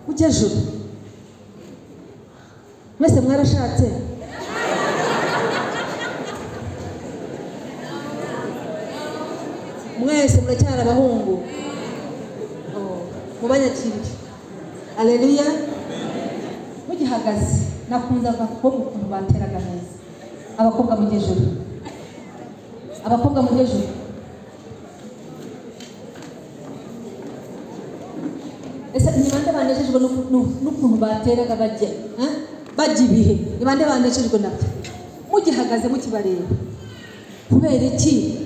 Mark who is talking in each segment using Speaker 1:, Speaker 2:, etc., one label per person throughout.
Speaker 1: Mujye juru. Mwese mwarashatse? Mwese muracyari abahungu? Mubanyakirire. Haleluya. Mugihagaze nakunze abakobwa ukuntu bateraga neza. Abakobwa mujye juru. Abakobwa mujye juru. Ese ni bande banejejwe n'ukuntu bateraga bajya bajya ibihe? Ni bande banejejwe nabyo? Mugihagaze mukibareba. Kubera iki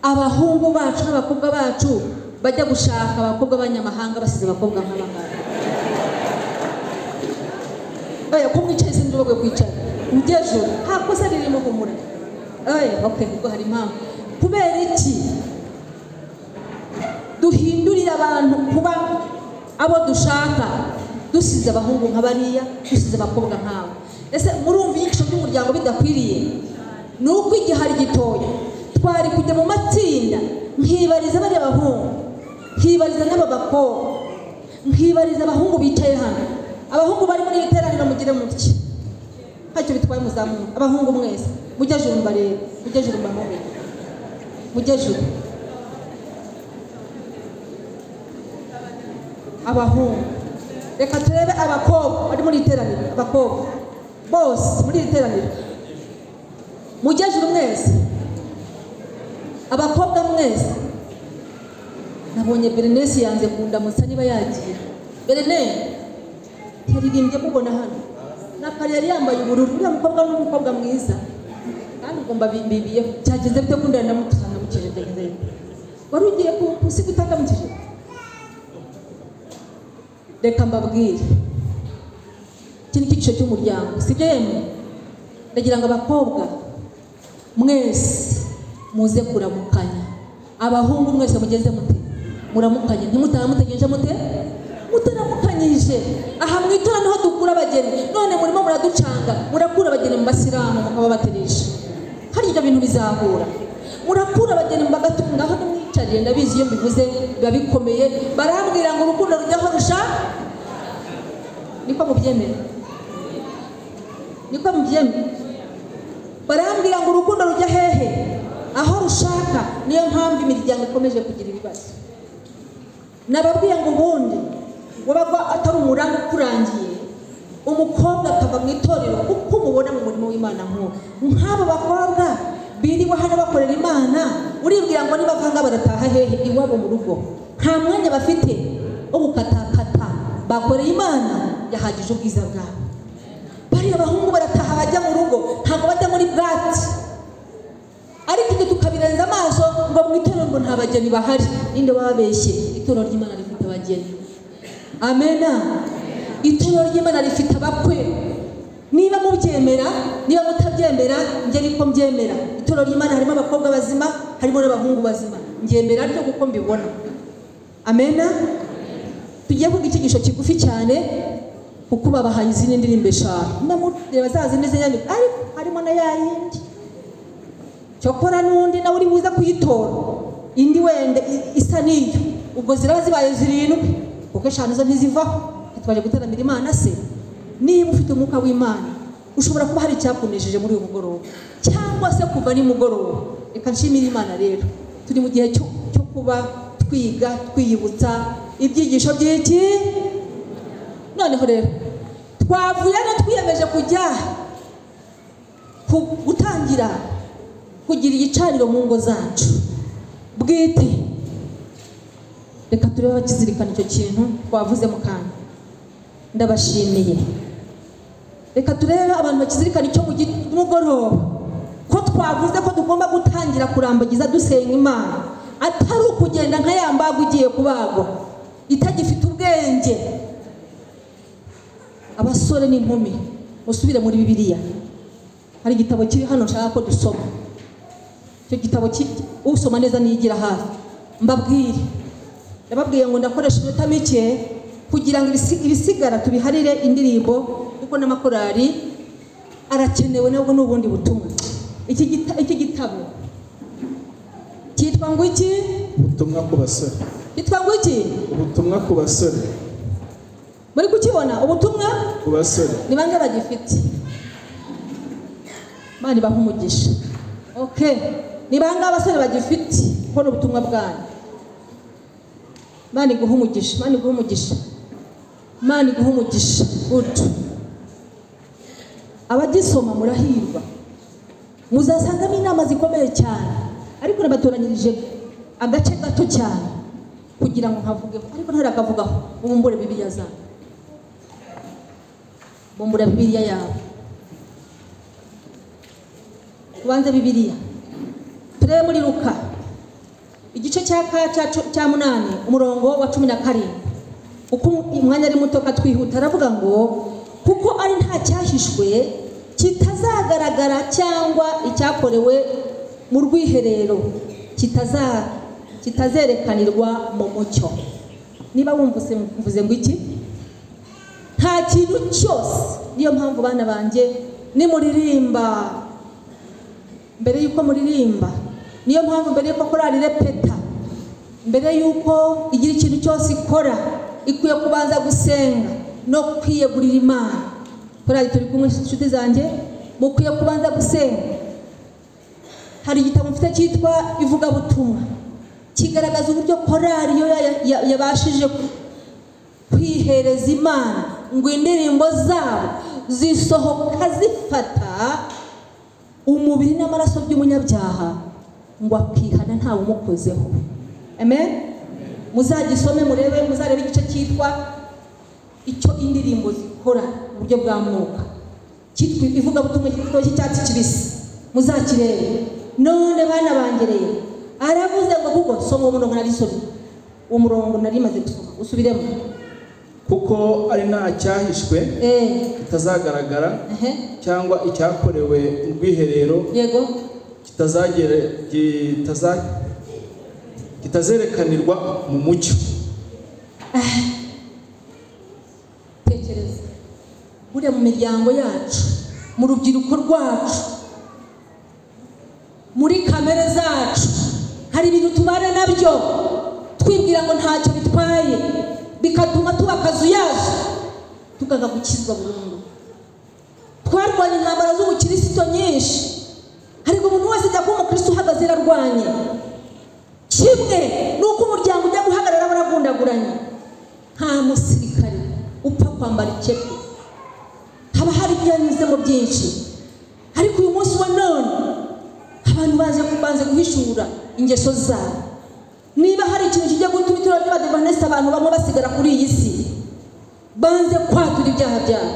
Speaker 1: abahungu bacu n'abakobwa bacu bajya gushaka abakobwa b'abanyamahanga basize abakobwa nk'abangaba? Oya, ko mwicaye sinzi ubwo kwicara. Mujye juru. Nta kosa ririmo, humura. Oya, okay, ubwo hari impamvu. Kubera iki duhindurira abantu kuba abo dushaka, dusize abahungu nka bariya, dusize abakobwa nk'abo? Ese murumva inyigisho by'umuryango bidakwiriye? Ni uko igihe hari gitoya twari kujya mu matsinda, nkibariza bariya bahungu, nkibariza n'aba bakobwa, nkibariza abahungu bicaye hano. Abahungu bari muri iri teraniro mugire mutya, ntacyo bitwaye muzamura. Abahungu mwese mujye juru mbarebe, mujye juru mbahobere, mujye juru. Abahungu, reka turebe abakobwa bari muri iri teraniro. Abakobwa bose muri iri teraniro mujye juru mwese. Abakobwa mwese. Nabonye Berenice yanze kundamutsa niba yagiye. Berenice yaririmbye mubona hano na kare yari yambaye ubururu. Uriya mukobwa ni umukobwa mwiza kandi ugomba bimbibiye. Cyagenze bite kundana ndamutanga mukije? Byagenze bite? Wari ugiye kusiga utangamukije? Reka mbabwire, iki ni icyiciro cy'umuryango, sibyo yemwe? Ndagira ngo abakobwa mwese muze kuramukanya. Abahungu mwese mugeze mute muramukanye, ntimutaha mutegereje mute mutaramukanyije. Aha mu itora niho dukura abageni, none murimo muraducanga, murakura abageni mu basilamu mukababateresha. Hari ibyo bintu bizahura. Murakura abageni mu bagatunga, aho nimwicariye ndabizi iyo mbivuze biba bikomeye. Barambwira ngo urukundo rujyaho rusha. Niko mubyemera? Niko mubyemera? Barambwira ngo urukundo rujya hehe? Aho rushaka. Niyo mpamvu imiryango ikomeje kugira ibibazo. Nababwiye ngo ubundi wabaga atari umuranga ukurangiye, umukobwa akava mu itorero kuko umubona mu murimo w'Imana. Nk'abo bakobwa biriwe hano bakorera Imana, uribwira ngo niba vanga barataha hehe? Iwabo mu rugo. Nta mwanya bafite wo gukatakata. Bakoreye Imana yahagije ubwiza bwabo. Bariya abahungu barataha bajya mu rugo, ntabwo bajya muri bwati. Ariko ibyo tukabirenza amaso ngo mu itorero ngo nta bageni bahari. Ninde wababeshye? Itorero ry'Imana rifite abageni. Amena. Itorero ry'Imana rifite abakwe. Niba mubyemera, niba mutabyemera, njye niko mbyemera. Itorero ry'Imana harimo abakobwa bazima, harimo n'abahungu bazima. Ngyemera ariko kuko mbibona. Amena. Tugiye kuvuga icyigisho kigufi cyane kuko babahaye izindi ndirimbo eshanu. Ndamureba za zindi z'inyandiko, ariko harimo na yayindi. Cyokora n'undi nawe uri buze kuyitora, indi wenda isa n'iyo, ubwo ziraba zibaye zirindwi, kuko eshanu zo ntizivaho. Twaje gutaramira Imana se. Niba ufite umwuka w'Imana, ushobora kuba hari icyakunejeje muri uyu mugoroba cyangwa se kuva nimugoroba. Reka nshimire Imana rero. Turi mu gihe cyo kuba twiga twiyibutsa ibyigisho by'iki. Noneho rero twavuye hano twiyemeje kujya gutangira kugira igicaniro mu ngo zacu bwite. Reka turebe abakizirikana icyo kintu twavuze mu kanya. Ndabashimiye. Reka turebe abantu bakizirikana icyo mu mugoroba, ko twavuze ko tugomba gutangira kurambagiza dusenga Imana, atari ukugenda nka ya mbaga ugiye kubagwa itagifite ubwenge. Abasore n'inkumi musubire muri Bibiliya. Hari igitabo kiri hano nshaka ko dusoma. Icyo gitabo usoma neza niyigira hafi. Mbabwire, ndababwiye ngo ndakoresha iminota mike kugira ngo ibisigara tubiharire indirimbo, kuko n'amakorari arakenewe nabwo n'ubundi butumwa. Iki gitabo cyitwa ngo iki?
Speaker 2: Ubutumwa ku basore.
Speaker 1: Cyitwa ngo iki?
Speaker 2: Ubutumwa ku basore.
Speaker 1: Muri kukibona ubutumwa
Speaker 2: ku basore
Speaker 1: ni bande bagifite? Imana ibahe umugisha. Okay, ni bangahe abasore bagifite kubona ubutumwa bwanyu? Imana iguhe umugisha, Imana iguhe umugisha, Imana iguhe umugisha. Good. Abagisoma murahirwa, muzasangamo inama zikomeye cyane, ariko nabatoranyirije agace gato cyane kugira ngo nkavugeho, ariko ntarakavugaho. Bumbure Bibiliya zawe, bumbura Bibiliya yawe, ubanze Bibiliya. Turebe muri Luka igice cya 8 umurongo wa 17. Uko umwanya ari muto katwihuta, aravuga ngo kuko ari nta cyahishwe kitazagaragara cyangwa icyakorewe mu rwiherero kitazerekanirwa mu mucyo. Niba wumvise mvuze ngo iki? Nta kintu cyose. Niyo mpamvu bana banjye nimuririmba, mbere yuko muririmba, niyo mpamvu mbere yuko korali repeta, mbere yuko igira ikintu cyose ikora, ikwiye kubanza gusenga no kwiyegurira Imana. Korali turi kumwe inshuti zanjye, mukwiye kubanza gusenga. Hari igitabo mfite cyitwa Ivugabutumwa, kigaragaza uburyo korali yo yabashije kwihereza Imana ngo indirimbo zabo zisohoka zifata umubiri n'amaraso by'umunyabyaha ngo akihana ntawe umukozeho. Amen. Muzagisome murebe, muzarebe igice cyitwa icyo indirimbo zikora mu buryo bwa mwuka, cyitwa Ivugabutumwa cy'icyatsi kibisi, muzakirebe. None bana bangereye, aravuze ngo kuko soma umurongo narisomye, umurongo nari maze gusoma usubiremo.
Speaker 2: Kuko ari nta cyahishwe kitazagaragara cyangwa icyakorewe mu rwiherero
Speaker 1: yego
Speaker 2: kitazerekanirwa mu mucyo.
Speaker 1: Tekereza buriya mu miryango yacu, mu rubyiruko rwacu, muri kamere zacu, hari ibintu tubana nabyo twibwira ngo ntacyo bitwaye, bikatuma tuba akazuyazo tukaga gukizwa burundu. Twarwanye intambara z'ubukirisito nyinshi, ariko umuntu wese ajya kuba umukristo uhagaze yararwanye. Kimwe nuko umuryango ujya guhagarara baragundaguranye, nta musirikare upfa kwambara ikepe, haba hari ibyo yanyuzemo byinshi. Ariko uyu munsi wa none abantu baje kubanza guhishura ingeso zabo. Niba hari ikintu kijya gutuma itorero ry'Abadiventisiti abantu bamwe basigara kuri iyi si, banze kwatura ibyaha byabo.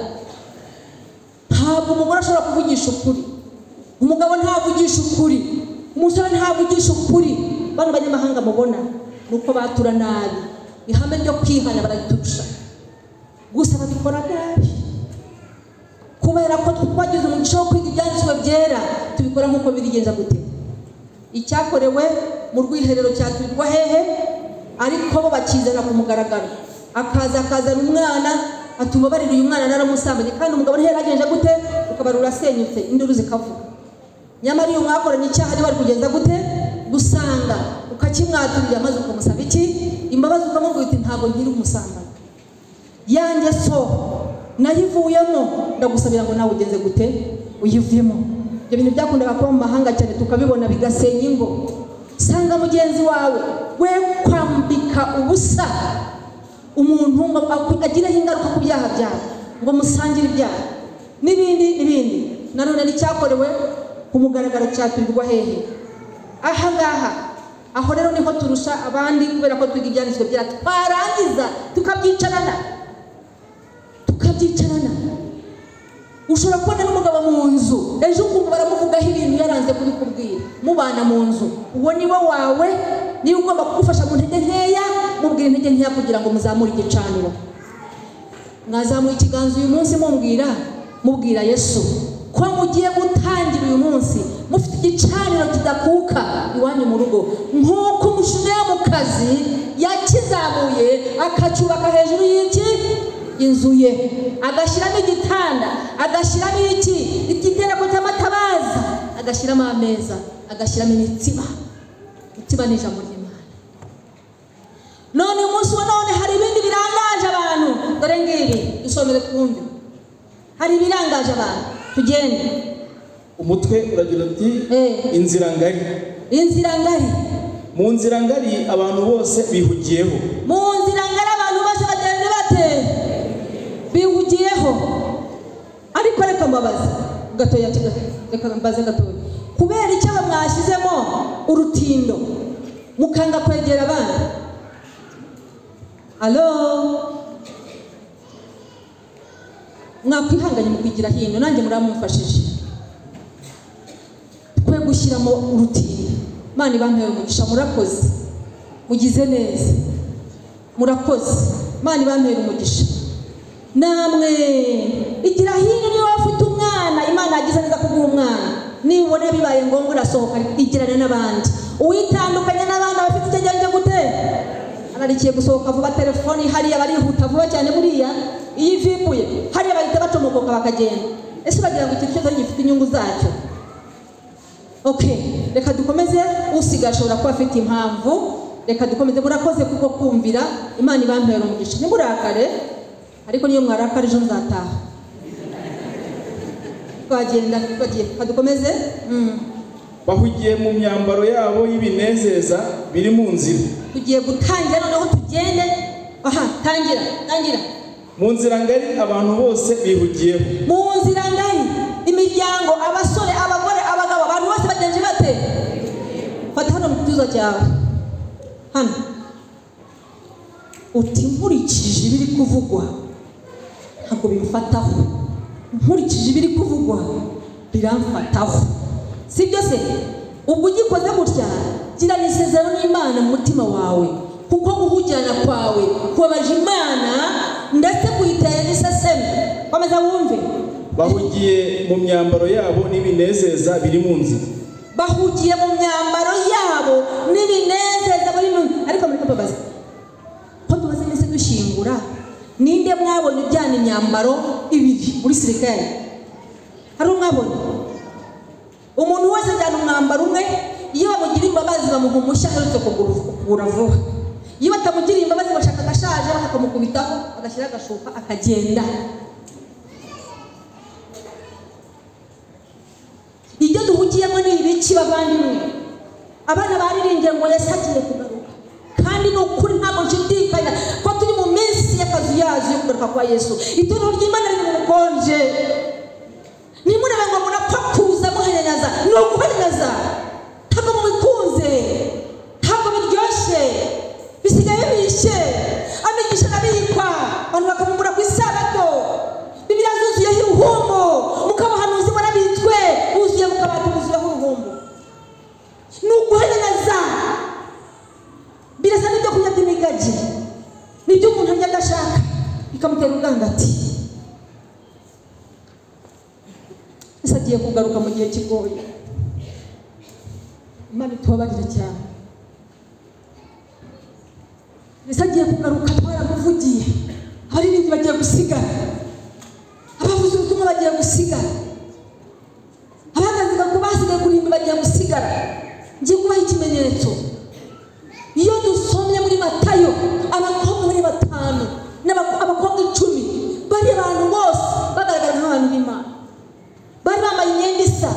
Speaker 1: Ntabwo umugore ashobora kuvugisha ukuri, umugabo ntavugisha ukuri, umusore ntavugisha ukuri. Bano banyamahanga mubona nuko batura nabi, ihame ryo kwihana barariturusha, gusa babikora nabi kubera ko twagize umugisha wo kwiga ibyanditswe byera, tubikora nk'uko birigenza gute. Icyakorewe mu rwiherero cyaturirwa hehe? Ariko bo bakizana ku mugaragaro, akaza akazana umwana atubabarira uyu mwana naramusambanye, kandi umugabo ntiyaragenje gute, ukabara urasenyutse, induru zikavuga. Nyamara iyo mwakoranye icyaha ari bari kugenza gute, gusanga ukakimwaturira maze ukamusaba iki? Imbabazi, ukamubwira uti ntabwo nkiri umusambanyi, yanjye so nayivuyemo, ndagusabira ngo nawe ugenze gute uyivuyemo. Ibyo bintu byakundaga kuba mu mahanga cyane, tukabibona bigasenya ingo. Sanga mugenzi wawe we kwambika ubusa umuntu ngo agireho ingaruka ku byaha byawe, ngo musangire ibyaha n'ibindi n'ibindi. Nanone n'icyakorewe ku mugaragaro cyaturirwa hehe? Aha ngaha. Aho rero niho turusha abandi, kubera ko twiga ibyanditswe byera, twarangiza tukabyicarana. Ushobora kubona n'umugabo mu nzu ejo ukumva baramuvugaho ibintu yaranze kubikubwira, mubana mu nzu, uwo ni we wawe, niba ugomba kugufasha mu ntege nkeya, mubwira intege nkeya kugira ngo muzamure igicaniro. Mwazamuye ikiganza uyu munsi mumbwira, mubwira Yesu ko mugiye gutangira uyu munsi mufite igicaniro kidakuka iwanyu mu rugo, nk'uko umushunemukazi yakizamuye akacyubaka hejuru y'iki inzu ye, agashyiramo igitanda, agashyiramo iki igitereko cy'amatabaza, agashyiramo ameza, agashyiramo imitsima. Imitsima ni ijambo ry'Imana. None uyu munsi wa none hari ibindi birangaje abantu Dore ngibi, dusomere twumve. Hari ibirangaje abantu, tugende.
Speaker 2: Umutwe uragira uti inzira ngari.
Speaker 1: Inzira ngari.
Speaker 2: Mu nzira ngari abantu bose bihugiyeho.
Speaker 1: Mu nzira ngari abantu bose bagende bate? Bihugiyeho. Ariko reka mbabaze gatoya, reka mbaze gatoya. Kubera icyo mwashyizemo urutindo mukanga kwegera abandi? Allo, mwakwihanganye mukwigira hino, nanjye muramumfashije. Twe gushyiramo urutindo. Imana ibampere umugisha, murakoze, mugize neza, murakoze. Imana ibampere umugisha. Namwe igira hino. Niba ufite umwana, Imana yagize neza kuguha umwana, niba ubona bibaye ngombwa urasohoka, igirane n'abandi. Uwitandukanye n'abana bafite icyo agenda gute? Ararikiye gusohoka vuba. Telefoni hariya barihuta vuba cyane, buriya iyo ivibuye hariya bahita bacomokoka bakagenda. Ese bagira ngo ikintu cyose gifite inyungu zacyo? Okay, reka dukomeze. Usigaye ashobora kuba afite impamvu. Reka dukomeze. Murakoze kuko kumvira. Imana ibampera umugisha. Ntimurakare, ariko niyo mwarakare ejo nzataha. Twagenda, twagiye, reka dukomeze.
Speaker 2: Bahugiye mu myambaro yabo y'ibinezeza biri mu nzira.
Speaker 1: Tugiye gutangira noneho, tugende. Aha, tangira, tangira.
Speaker 2: Mu nzira ngari abantu bose bihugiyeho.
Speaker 1: Mu nzira ngari imiryango, abasore, abagore, abagabo, abantu bose bagenje bate? Fata hano mu gituza cyawe hano, uti nkurikije ibiri kuvugwa ntabwo bimfataho, nkurikije ibiri kuvugwa biramfataho. Sibyo se? Ubwo ugikoze gutya, girana isezerano n'Imana mu mutima wawe, kuko guhugirana kwawe kubabaje Imana ndetse kuyitera n'iseseme. Komeza wumve.
Speaker 2: Bahugiye mu myambaro yabo n'ibinezeza biri mu nzira.
Speaker 1: Bahugiye mu myambaro yabo n'ibinezeza biri mu nzira. Ariko muri kubabaza ko tumaze iminsi dushyingura, ninde mwabonye ujyana imyambaro ibiri muri sirikare? Hari umwabonye? Umuntu wese ajyana umwambaro umwe. Iyo bamugira imbabazi bamuha umushya aherutse kugura vuba. Iyo batamugiriye imbabazi bashaka agashaje bakamukubitaho, agashyira agashuka akagenda. Ibyo duhugiyemo ni ibiki bavandimwe? Abana baririmbye ngo Yesu agiye kugaruka, kandi ni ukuri ntabwo nshidikanya ko turi mu minsi y'akazuyazi yo kugaruka kwa Yesu. Itorero ry'Imana riri mu bukonje. Nimurebe ngo murapfa kuza muhanyanyaza, ni ukuhanyanyaza. Ntabwo mubikunze, ntabwo biryoshye, bisigaye bishe. Amigisha arabikwa, abantu bakamubura ku isabato. Bibiliya zuzuyeho uruhumbu, mukabahanuzi warabitswe, wuzuye mu kabati, wuzuyeho uruhumbu. Ni uguhanyanyaza. Birasa n'ibyo kurya by'imigagi, nibyo umuntu arya adashaka bikamutera ubwangati. Yesu agiye kugaruka mu gihe kigoye. Imana itubabarire cyane. Yesu agiye kugaruka, twaramuvugiye. Abaririmbyi bagiye gusigara, abavuze ubutumwa bagiye gusigara, abahagaze ku basigaye kurimbi bagiye gusigara. Ngiye kubaha ikimenyetso. Iyo dusomye muri Matayo, abakobwa bari 5 n'abakobwa 10, bari abantu bose bagaragara nk'abantu b'Imana, bari bambaye imyenda isa.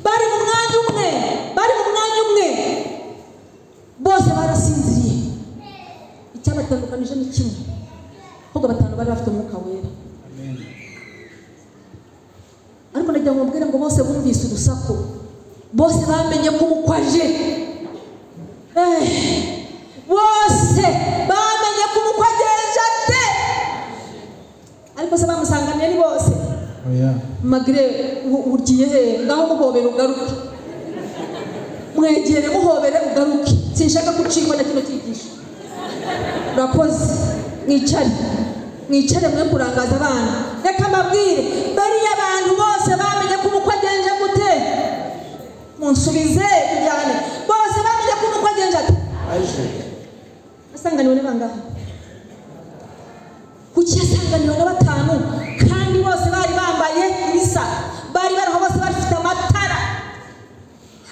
Speaker 1: Bari mu mwanya umwe, bari mu mwanya umwe, bose barasinziriye. Icyabatandukanije ni kimwe, ahubwo 5 bari bafite umwuka wera.
Speaker 2: Amen.
Speaker 1: Ariko ndagira ngo mbwire ngo bose bumvise urusaku, bose bamenye ko umukwe aje. Bose bamenye ko umukwe agenje ate. Ariko se bamusanganiye ni bose?
Speaker 2: Oya.
Speaker 1: Magre ugiye he? Ngaho muhobere ugaruke. Mwegere muhobere ugaruke. Sinshaka gucikwa na kino cyigisho. Urakoze. Mwicare. Mwicare mwe kurangaza abana. Reka mbabwire, bariya abantu bose bamenye ko umukwe agenje gute. Munsubize tujyane. Bose bamenye ko umukwe agenje ate.
Speaker 2: Aje.
Speaker 1: Asanganiwe ni bangahe? Kuki yasanganiwe na 5 kandi bose bari bambaye ibisa, bari baraho bose bafite amatara,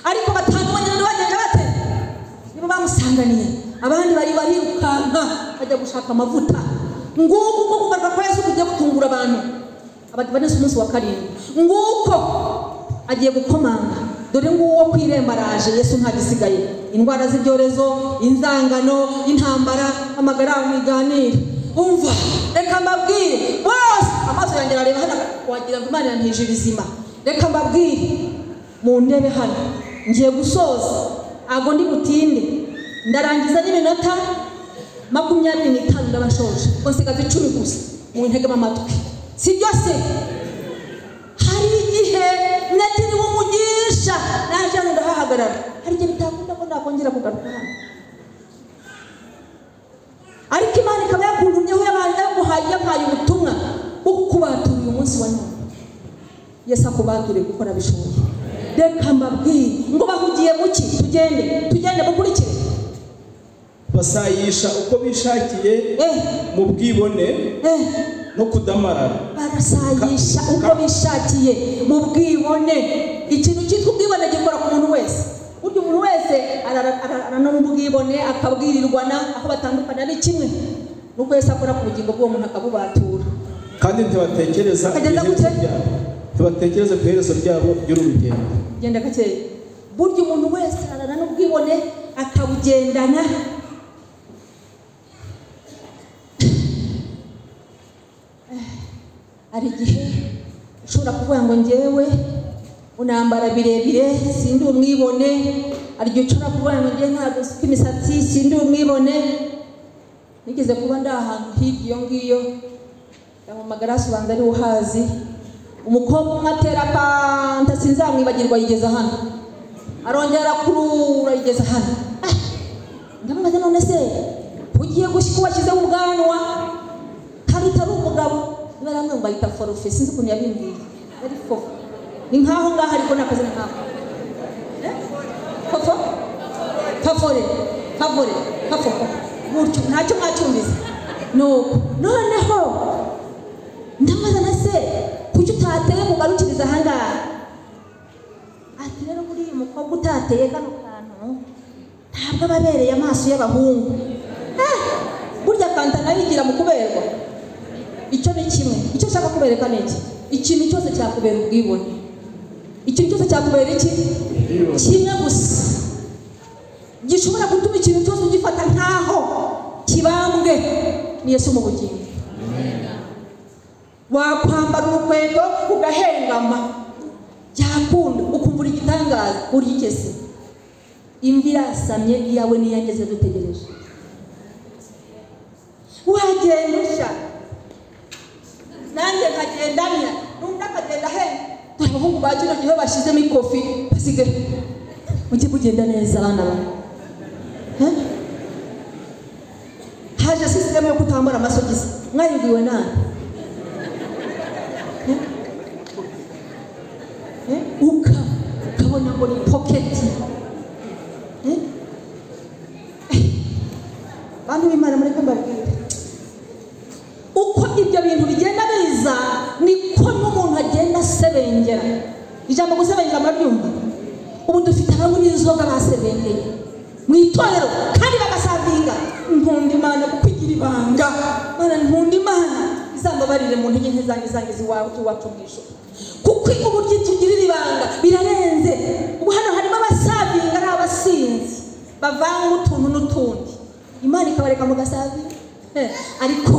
Speaker 1: ariko 5 bonyine bagenje bate? Nibo bamusanganiye. Barisanganiye, abandi bari barirukanka bajya gushaka amavuta. Nguko uko kugaruka kwa Yesu kugiye gutungura abantu. Abadivantisiti umunsi wa karindwi, nguko agiye gukomanga, dore nguwo ku irembo araje. Yesu ntagisigaye. Indwara z'ibyorezo, inzangano, intambara, amagara mwiganire. Umva, reka mbabwire bose, amaso yanjye arareba hano wagira ngo Imana yantije ibizima. Reka mbabwire mu ntebe hano, ngiye gusoza, ago ndi butinde, ndarangiza n'iminota 25 ndabashoje, ubwo nsigaje 10 gusa, mu ntegemo amatwi. Si byo se? Hari igihe nagiriwe umugisha naje hano ndahahagarara, hari igihe bitakunda ko nakongera kugaruka hano, ariko Imana ikaba yakuntumyeho, yampaye ubutumwa bwo kukubatura uyu munsi wa none. Yesu akubature gukora bishoboye. Reka mbabwire ngo bahugiye mu ki? Tugende, tugende mukurikire.
Speaker 2: Basayisha uko bishakiye mu bwibone no kudamarara.
Speaker 1: Barasayisha uko bishakiye mu bwibone. Ikintu cyitwa ubwibone gikora ku muntu wese. Burya umuntu wese ararana mu bwibone, akabwirirwana, aho batandukana ni kimwe nuko Yesu akora ku bugingo bw'uwo muntu akabubatura.
Speaker 2: Kandi ntibatekereza ku iherezo ryabo ry'urugendo.
Speaker 1: Genda gake. Burya umuntu wese ararana n'ubwibone akabugendana. Hari igihe ushobora kuvuga ngo njyewe unambara birebire sindi umwibone. Hari igihe ushobora kuvuga ngo njyewe ntabwo nsuka imisatsi sindi umwibone. Nigeze kuba ndi ahantu hirya iyo ngiyo, yamamagara ubanza ari uhazi, umukobwa umwe atera panta sinzamwibagirwa, yigeza hano, arongera akurura yigeza hano. Ndamubaza none se ugiye gushyika washyizeho ubwanwa kandi utari umugabo? Niba namwe ngo bayita forufe, sinzi ukuntu yabimbwiye, yari fofo, ni nkaho ngaho ariko nakaze ni nkaho fofo favore favore fofo gutyo, ntacyo mwacyumvise. Nuko noneho ndamubaza na se kuki utateye mugarukiriza aha ngaha? Ati rero buriya umukobwa utateye kano kantu ntabwo aba abereye amaso y'abahungu. Burya kanta nayigira mu kuberwa. Icyo ni kimwe. Icyo nshaka kubereka ni iki? Ikintu cyose cyakubera ubwibone. Ikintu cyose cyakubera iki? Kimwe gusa gishobora gutuma ikintu cyose ugifata nkaho kibambwe ni Yesu mu bugingo. Wakwambara urukweto ugahengama byakunda, ukumvura igitangaza, uri ikese imvi irasamye, iyawe niyangeze dutegereje. Wagenda usha nanjye nkagenda ntya, n'undi akagenda he. Dore abahungu ba kino gihe bashyizemo ikofi, basige mujye mugenda neza abana ba. Haje sisitemu yo kutambara amasogisi, mwayibwiwe nani? Ukabona ngo ni poketi. Bantu b'Imana mureke mbabwire, uko ibyo bintu bigenda biza niko n'umuntu agenda asebengera. Ijambo gusebengera murabyumva? Ubu dufite abanywi b'inzoga basebengeye mu itorero kandi bagasavinga. Nkunda Imana kuko igira ibanga. Mana nkunda Imana izambabarire mu ntege nke zanjye zanjye z'iwacu iwacu mu ijuru, kuko uburyo itugirira ibanga birarenze. Ubu hano harimo abasavinga ari abasinzi bavanga utuntu n'utundi, Imana ikabareka mugasavinga. Ariko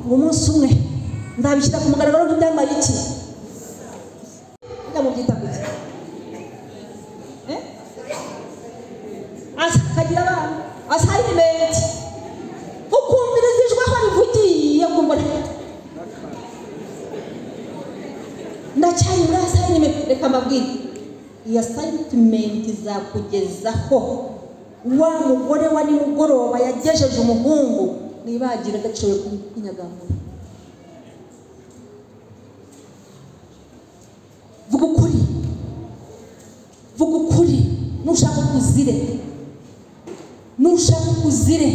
Speaker 1: uwo munsi umwe nzabishyira ku mugaragaro ntibyambaye iki? Ndamubyita kuki? Akagira abana assignment, ukumviriza ijwi aho rivugiye, ukumva ndacyari muri assignment. Reka mbabwire, iyi assignment izakugezaho wa mugore wa nimugoroba yagejeje umuhungu nibagira adashoboye kwinyagamura. Vuga ukuri, vuga ukuri, nushaka ukuzire, nushaka ukuzire,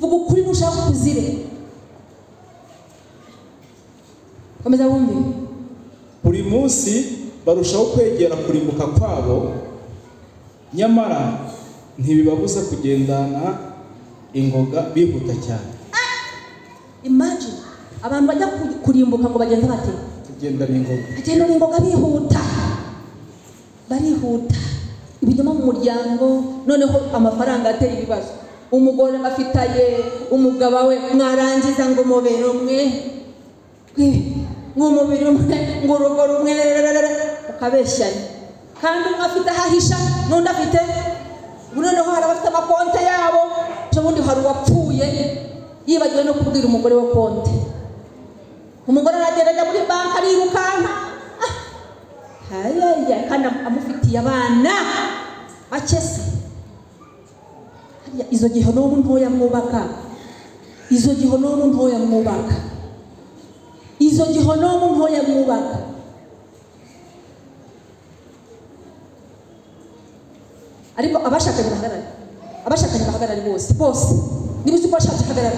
Speaker 1: vuga ukuri nushaka ukuzire. Komeza wumve.
Speaker 2: Buri munsi barushaho kwegera kurimbuka kwabo, nyamara Ntibibabuza kugendana ingoga bihuta cyane.
Speaker 1: Imagine abantu bajya kurimbuka ngo bagenda bate?
Speaker 2: Kugendana ingoga.
Speaker 1: Kugendana ingoga bihuta. Barihuta. Ibinyoma mu muryango, noneho amafaranga ateye ibibazo. Umugore afitaye umugabo we, mwarangiza ngo mubere umwe. Ngumubiri umwe, ngo urugo rumwe, ukabeshyanya. Kandi umwe afite ahahisha n'undi afite, noneho hari abafite amakonte yabo. Ubundi hari uwapfuye yibagiwe no kubwira umugore we konte. Umugore aragenda ajya muri banki arirukanka, hayaya, kandi amufitiye abana bake se. Hariya izo gihonomu ntoya mwubaka, izo gihonomu ntoya mwubaka, izo gihonomu ntoya mwubaka. Ariko abashakanye bahagarare, abashakanye bahagarare bose bose. Niba uzi ko washatse hagarara.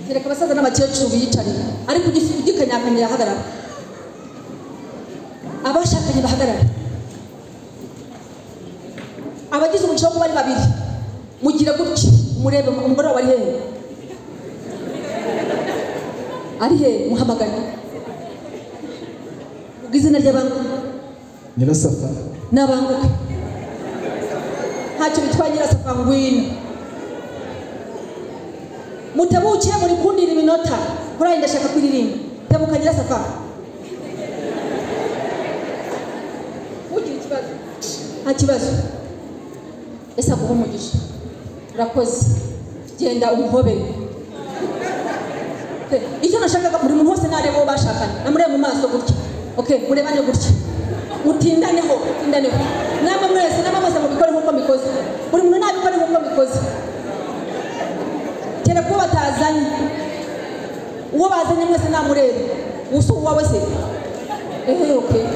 Speaker 1: Kereka abasaza n'abakecuru biyicarira, ariko ugikanyakanya yahagarara. Abashakanye bahagarare. Abagize umugisha wo kuba ari babiri, mugire gutya, murebe umugore wawe ari hehe, ari hehe, muhamagare ubwo izina ry'abanguke.
Speaker 2: Nyirasafa
Speaker 1: n'abanguke, ntacyo bitwaye. Nyirasafa ngwino, mutabuke muri kundira iminota kuri ayo ndashaka kuririmba. Tebuka Nyirasafa, ugira ikibazo? Nta kibazo. Ese aguha umugisha, urakoze, genda umuhobere. Icyo nashakaga, buri muntu wese nareba uwo bashakanye, namurebe mu maso gutya. Okay, murebane gutya, mutindaneho, mutindaneho. Namwe mwese, namwe mwese mubikore nk'uko mbikoze. Buri muntu nabikore nk'uko mbikoze. Kereka uwo batazanye, uwo bazanye mwese namurebe. Usu uwawe se? Ehe, okay.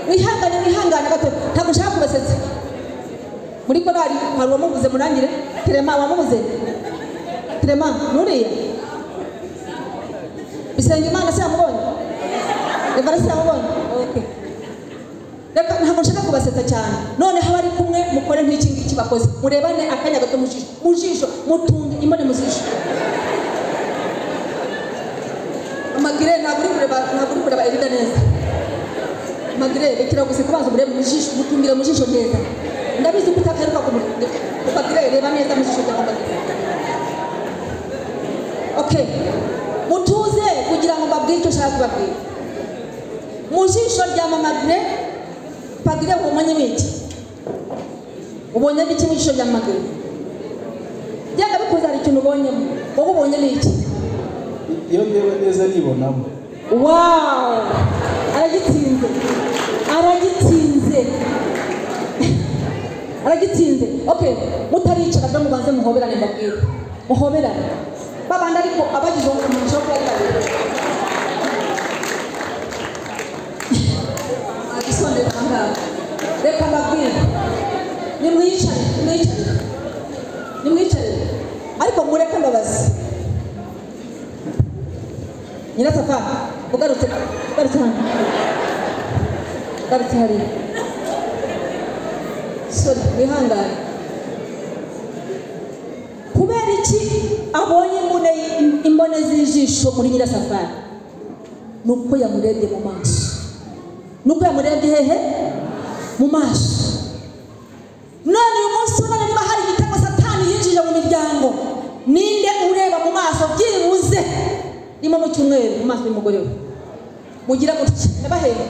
Speaker 1: Mwihangane, mwihangane gato, ntabwo nshaka kubasetsa. Muri korali hari uwamubuze, murangire. Clement wamubuze? Clement nuriya? Bisengimana se yamubonye? Evariste yamubonye? Okay. Reka ntabwo nshaka kubasetsa cyane. Noneho abari kumwe mukore nk'iki ngiki bakoze. Murebane akanya gato mu jisho, mu jisho, mutunge imbone mu jisho. Amagire ntabwo uri kureba, ntabwo uri kureba Elida neza. Magire rekera gusa kubanza murebe mu jisho, mutungira mu jisho neza. Ndabizi ko utakaruka kumureba. Magire reba neza mu jisho rya Magire. Okay. Mutuze kugira ngo mbabwire icyo nshaka kubabwira. Mu jisho rya Mama Magire, Pagire ubonye iki? Ubonye iki mu jisho rya Mama Magire? Byanga bikuze hari ikintu ubonyemo. Wowe ubonye iki?
Speaker 2: Iyo ndeba neza nibonamo.
Speaker 1: Wow! Aragitsinze. Aragitsinze. Aragitsinze. Okay, mutaricara byo mubanze muhoberane mbabwire. Muhoberane. Babandi ariko abagize umugisha wo kuba ari babiri. Agisondeka ahangaha. Reka mbabwire. Nimwicare, nimwicare. Nimwicare. Ariko mureke mbabazi. Nyirasafa, ugarutse, ugarutse hano. Ugarutse hariya. Sorry, wihangane. Kubera iki abonye imbone z'ijisho muri Nyirasafari? Nuko yamurebye mu maso. Nuko yamurebye hehe? Mu maso. None uyu munsi none niba hari igitego Satani yinjije mu miryango, ninde ureba mu maso byibuze rimwe mu cyumweru mu maso y'umugore we? Mugira gutya, ndabahera.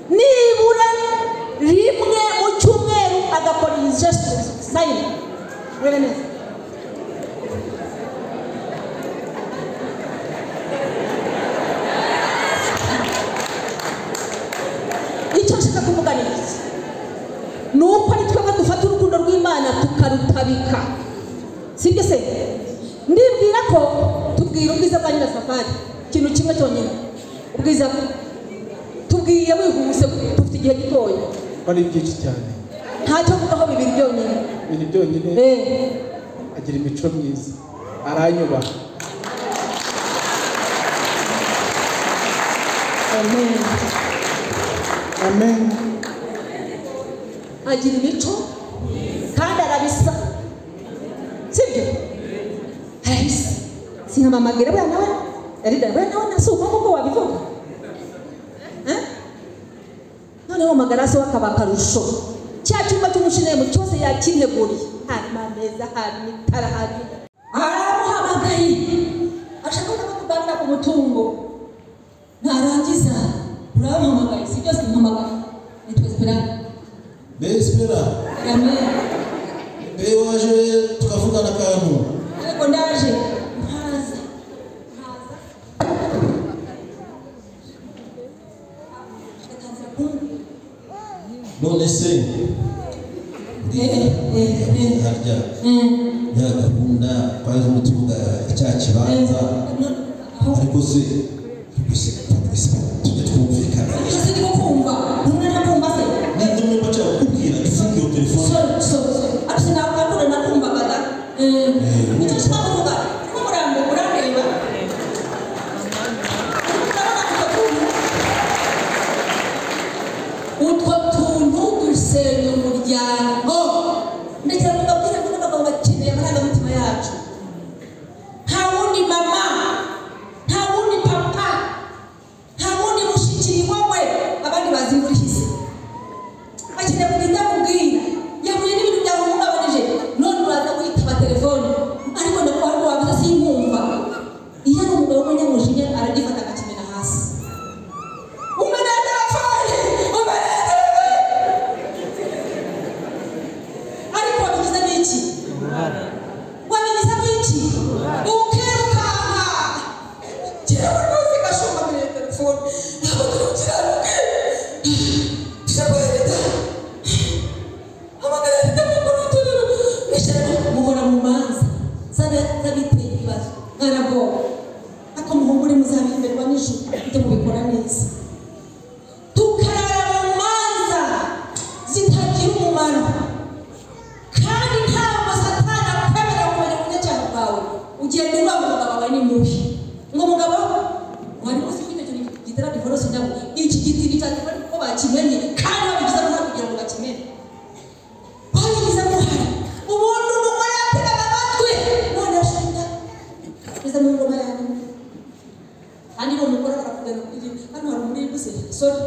Speaker 1: Nibura rimwe mu cyumweru agakora iyi gesture sign. Murebe neza. Icyo nshaka kuvuga ni iki? Ni uko ari twebwe dufata urukundo rw'Imana tukarutabika. Sibyo se? Ndibwira ko tubwira ubwiza bwa Nyirasafari ikintu kimwe cyonyine. Ubwiza tubwiye wihuse, dufite igihe gitoya.
Speaker 2: Ari byinshi cyane.
Speaker 1: Ntacyo mvugaho bibiri byonyine.
Speaker 2: Bibiri byonyine. Agira imico myiza. Aranyubaha.
Speaker 1: Amen.
Speaker 2: Amen.
Speaker 1: Agira imico kandi arabisa, sibyo? Arabisa. Sinkamamagara buriya nawe yarida buriya nawe nasuka kuko wabivuga. Noneho magara se akaba akarusho. Cya cyumba cy'umushinemu cyose yakinteguriye, harimo ameza, harimo itara, harimo aramuhamagaye ashaka ko tuganira ku mutungo. Narangiza uramuhamagaye, si byose mpamagaye nitwa Esperance.
Speaker 3: Be Espera.
Speaker 1: Amen.
Speaker 3: Be waje tukavugana akantu.
Speaker 1: Ariko ndaje nkaza
Speaker 3: none se harya ya gahunda twari tuvuga cya kibanza, ariko se tujye twumvikana. Nimba nshaka kukubwira dufunge iyo telefone.
Speaker 1: Utwo tuntu dusenya umuryango. Ndagira ngo mbabwire ko n'abagabo bakeneye amarangamutima yacu. Nta wundi mama, nta wundi papa, nta wundi mushiki wowe, abandi bazi imvura ihise. Bakeneye kugenda mubwira yahuye n'ibintu byamuhungabanije, none uraza witaba telefone ariko ndakuba wavuze sinkumva. Iyo ari umugabo w'umunyamujinya aragifata akakimena hasi. Ariko wabigizemo iki? Wabigizemo iki? Ukirukanka. Jyewe rwose gashumba muri iyo telefone ntabwo turi gukiranuke. Tujya kwa Leta, hamagara Leta mukuru w'itorero, mwicara muhora mu manza z'abiteye ibibazo mwarabwoba. Ariko muhumure muzabihemberwa n'ijuru mujye mubikora neza. Tukarara mu manza zitagira umumaro, kandi ntabwo Satani akwemerera kumenya umunyacyaha bwawe. Ugenda uba umugabo wawe ni mubi, ngo umugabo wari uzi ko icyo kintu gitera divorce ndabo iki giti cya divorce ko bakimenye kandi babigizemo uruhare kugira ngo bakimenye, babigizemo uruhare. Ubundi umugore yategaga amatwi none ashaka kugeza mu ngoma yawe, kandi ni umugore arakugana kuri hano hari muri buse sorry,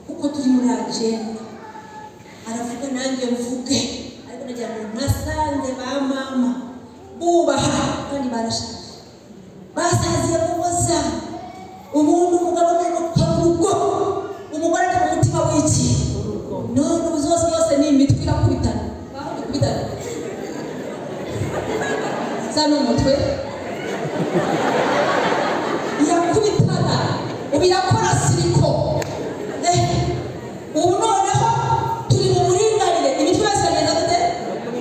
Speaker 1: kuko turi muri agenda aravuga nanjye mvuge, ariko nagira ngo nasanze ba mama bubaha kandi barashaje, basaziye mu ngo zabo. Ubundi umugabo ni urugo, umugore akaba umutima w'iki none ubu zose yose ni imitwe irakubitana, baho dukubitana za ni umutwe irakubitana, ubu irakora siriko. Ubu noneho turi mu buringanire, imitwe yose iragenda gute?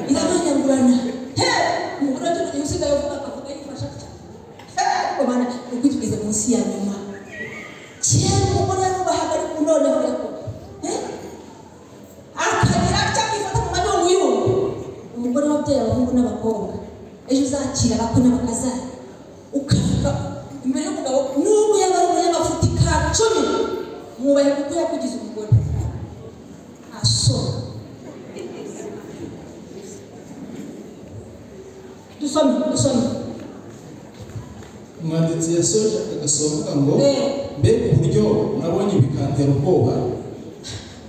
Speaker 1: Irabanyagurana. Umugore wacu tugiye usigaye uvuga akavuga yifasha atya. Ariko mana uko tugeze munsi ya nyuma. Kera umugore yarubahaga ariko noneho birakora. Akagira atya akifata mu mayunguyungu. Umugore wabyaye abahungu n'abakobwa, ejo uzakira abakwe n'abakazana, ukavuga imbere y'umugabo n'ubu yaba ari umunyamafuti ka 10, mwubahe kuko yakugize umugore. Aso dusome dusome.
Speaker 2: Umwanditsi yasoje agasohoka ngo mbega uburyo nabonye bikantera ubwoba.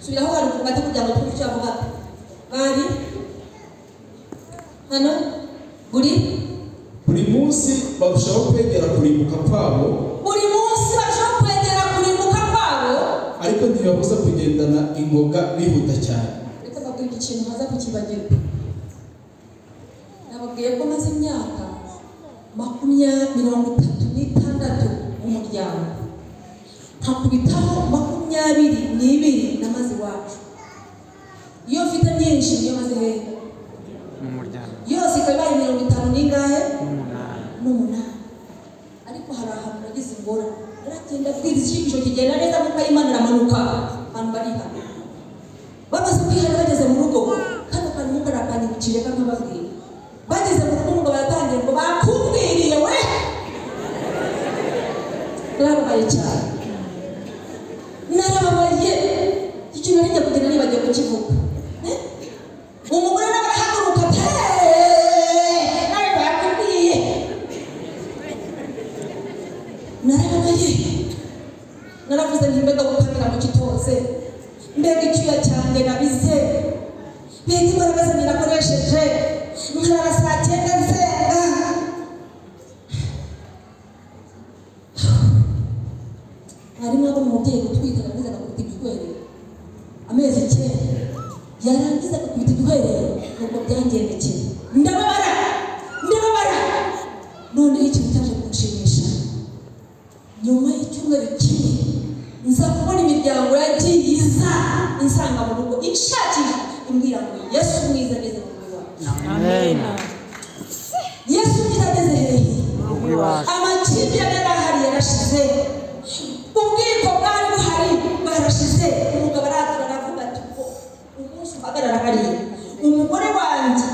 Speaker 1: Subiraho haruguru gato kugira ngo twumve icyo avuga. Bari hano buri
Speaker 2: munsi barushaho kwegera kurimbuka kwabo,
Speaker 1: buri munsi barushaho kwegera kurimbuka kwabo,
Speaker 2: ariko ntibabuza kugendana ingoga bihuta cyane.
Speaker 1: Reka mbabwire ikintu ntaza kukibagirwa. Nababwiye ko maze imyaka 36 mu muryango, nkakubitaho 22 namaze iwacu. Iyo mfite myinshi niyo maze hehe
Speaker 4: mu muryango,
Speaker 1: yose ikaba ibaye 50 n'ingahe? N'umunani. Ariko hari ahantu nagize ingorane, naragenda abwiriza icyigisho kigenda neza kuko Imana iramanuka, abantu barihana. Bamaze kwihana bageze mu rugo, kano kantu ntukarakanyibukije kakababwira. Bageze mu rugo umugabo yatangiye ngo bakubwiriye we. Narababaye cyane, narababaye. Ikintu nari njya kugenda nibagiwe kukivuga. Umugore nawe arahaguruka ati nawe bakubwiye. Narababaye, naravuze nti mbega gukamira mu gitoze, mbega icyuya cyanjye nabize, mbega imbaraga zanjye nakoresheje, nkarara saa 9 nsenga. Harimo abo umubyeyi gutwita yarangiza agakubita igihwerero amezi 9, yarangiza agakubita igihwerero, nuko byangendekeye. Ndababara, ndababara. Noneho ikintu cyaje kunshimisha, nyuma y'icyumweru kimwe nza kubona imiryango yagiye iza insanga mu rugo inshakisha, imbwira ngo Yesu mwiza ageze mu rugo iwacu.
Speaker 4: Amen.
Speaker 1: Yesu mwiza ageze hehe? Amakimbirane yari ahari yarashize, ubwiko bwari buhari bwarashize. Umugabo aratura aravuga ati umunsi uhagarara hariya umugore wanjye